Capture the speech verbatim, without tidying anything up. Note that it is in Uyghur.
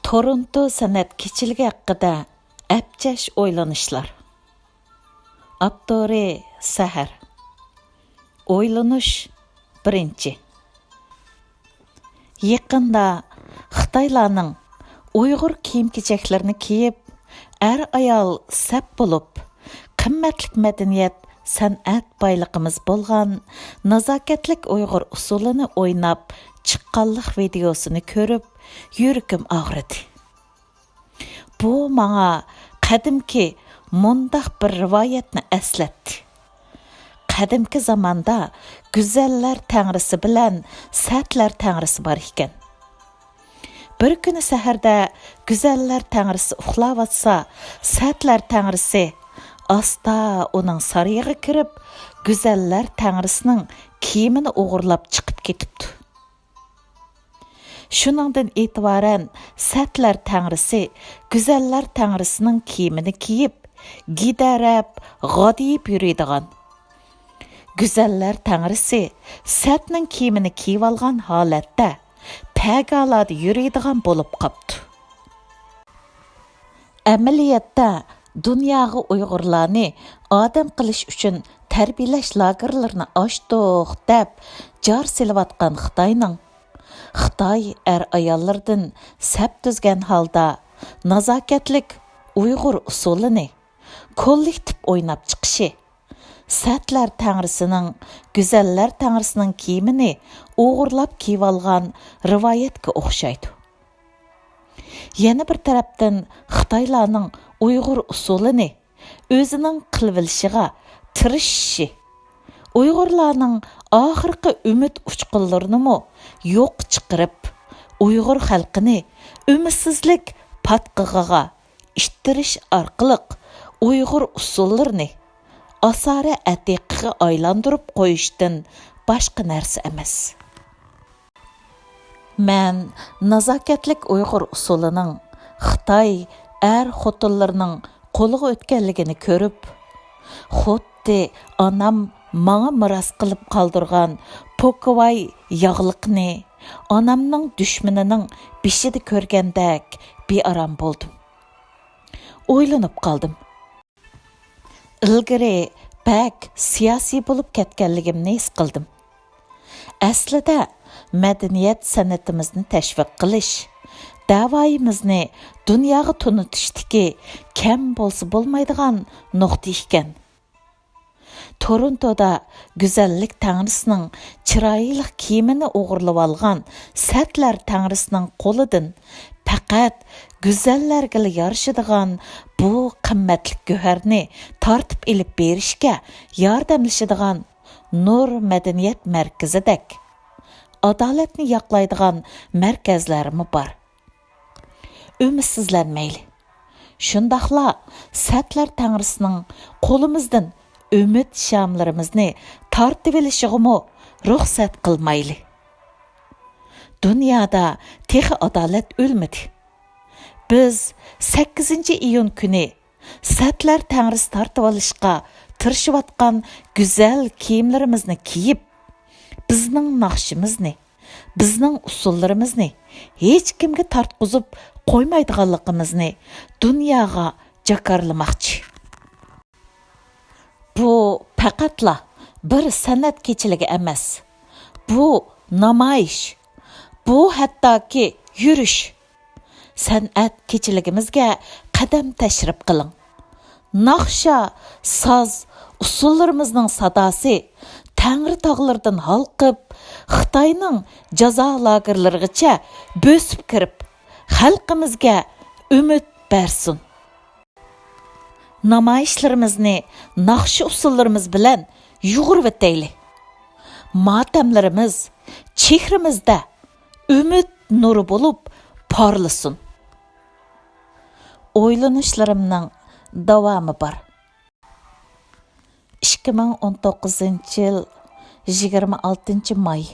تورونتو سەنئەت كېچىلىكى ھەققىدە ئەپچەش ئويلىنىشلار. ئاپتورى سەھەر. ئويلىنىش بىرىنچى. يېقىندا خىتايلارنىڭ ئۇيغۇر كىيىم-كېچەكلىرىنى كىيىپ، ئەر-ئايال سەپ بولۇپ، قىممەتلىك مەدەنىيەت، سەنئەت بايلىقىمىز بولغان نازاكەتلىك ئۇيغۇر ئۇسسۇلىنى ئويناپ چىققانلىق ۋىدېئوسىنى كۆرۈپ، يۈرىكىم ئاغرىدى. بۇ ماڭا قەدىمكى مۇنداق بىر رىۋايەتنى ئەسلەتتى. قەدىمكى زاماندا گۈزەللەر تەڭرىسى بىلەن سەتلەر تەڭرىسى بار ئىكەن. بىر كۈنى سەھەردە گۈزەللەر تەڭرىسى ئۇخلاۋاتسا، سەتلەر تەڭرىسى ئاستا ئۇنىڭ سارىيىغا كىرىپ، گۈزەللەر تەڭرىسىنىڭ كىيىمىنى ئوغرىلاپ چىقىپ كېتىپتۇ. شۇنىڭدىن ئېتىبارەن سەتلەر تەڭرىسى گۈزەللەر تەڭرىسىنىڭ كىيىمىنى كىيىپ، گىدەرەپ، غادىيىپ يۈرىدىغان، گۈزەللەر تەڭرىسى سەتنىڭ كىيىمىنى كىيىۋالغان ھالەتتە پەگالادا يۈرىدىغان بولۇپ قاپتۇ. ئەمەلىيەتتە دۇنياغا ئۇيغۇرلارنى ئادەم قىلىش ئۈچۈن تەربىيەلەش لاگېرلىرىنى ئاچتۇق دەپ جار سېلىۋاتقان خىتاينىڭ، خىتاي ئەر-ئاياللىرىدىن سەپ تۈزگەن ھالدا نازاكەتلىك ئۇيغۇر ئۇسسۇلىنى كوللېكتىپ ئويناپ چىقىشى، سەتلەر تەڭرىسىنىڭ، گۈزەللەر تەڭرىسىنىڭ كىيىمىنى ئوغرىلاپ كىيىۋالغان رىۋايەتكە ئوخشايدۇ. يەنە بىر تەرەپتىن، خىتايلارنىڭ ئۇيغۇر ئۇسسۇلىنى ئۆزىنىڭ قىلىۋېلىشىغا تىرىشىشى، ئۇيغۇرلارنىڭ ئاخىرقى ئۈمىد ئۇچقۇنلىرىنىمۇ يوققا چىقىرىپ، ئۇيغۇر خەلقىنى ئۈمىدسىزلىك پاتقىقىغا ئىتتىرىش ئارقىلىق ئۇيغۇر ئۇسسۇللىرىنى ئاسارە ئەتىقىگە ئايلاندۇرۇپ قويۇشتىن باشقا نەرسە ئەمەس. مەن نازاكەتلىك ئۇيغۇر ئۇسسۇلىنىڭ خىتاي ئەر-خوتۇنلىرىنىڭ قولىغا ئۆتكەنلىكىنى كۆرۈپ، خۇددى ئانام ماڭا مىراس قىلىپ قالدۇرغان پوكىۋاي ياغلىقنى ئانامنىڭ دۈشمىنىنىڭ بېشىدا كۆرگەندەك بىئارام بولدۇم. ئويلىنىپ قالدىم. ئىلگىرى بەك سىياسىي بولۇپ كەتكەنلىكىمنى ھېس قىلدىم. ئەسلىدە مەدەنىيەت سەنئىتىمىزنى تەشۋىق قىلىش، دەۋايىمىزنى دۇنياغا تونۇتۇشتىكى كەم بولسا بولمايدىغان نۇقتا ئىكەن. تورونتودا گۈزەللىك تەڭرىسىنىڭ چىرايلىق كىيىمىنى ئوغرىلىۋالغان سەتلەر تەڭرىسىنىڭ قولىدىن پەقەت گۈزەللەرگىلا يارىشىدىغان بۇ قىممەتلىك گۆھەرنى تارتىپ ئېلىپ بېرىشكە ياردەملىشىدىغان نۇر مەدەنىيەت مەركىزىدەك ئادالەتنى ياقلايدىغان مەركەزلەرمۇ بار. ئۈمىدسىزلەنمەيلى. شۇنداقلا سەتلەر تەڭرىسىنىڭ قولىمىزدىن ئۈمىد شاملىرىمىزنى تارتىۋېلىشىغىمۇ رۇخسەت قىلمايلى. دۇنيادا تېخى ئادالەت ئۆلمىدى. بىز سەككىزىنچى ئىيۇن كۈنى سەتلەر تەڭرىسى تارتىۋالىشقا تىرىشىۋاتقان گۈزەل كىيىملىرىمىزنى كىيىپ، بىزنىڭ ناخشىمىزنى، بىزنىڭ ئۇسسۇللىرىمىزنى ھېچكىمگە تارتقۇزۇپ قويمايدىغانلىقىمىزنى دۇنياغا جاكارلىماقچى. بۇ پەقەتلا بىر سەنئەت كېچىلىكى ئەمەس. بۇ نامايىش. بۇ ھەتتاكى يۈرۈش. سەنئەت كېچىلىكىمىزگە قەدەم تەشرىپ قىلىڭ. ناخشا، ساز، ئۇسسۇللىرىمىزنىڭ ساداسى تەڭرى تاغلىرىدىن ھالقىپ، خىتاينىڭ جازا لاگېرلىرىغىچە بۆسۈپ كىرىپ، خەلقىمىزگە ئۈمىد بەرسۇن. نامايىشلىرىمىزنى ناخشا-ئۇسسۇللىرىمىز بىلەن يۇغۇرۇۋېتەيلى. ماتەملىرىمىز چېھرىمىزدە ئۈمىد نۇرى بولۇپ پارلىسۇن. ئويلىنىشلىرىمنىڭ داۋامى بار. ئىككى مىڭ ئون توققۇزىنچى يىل، يىگىرمە ئالتىنچى ماي.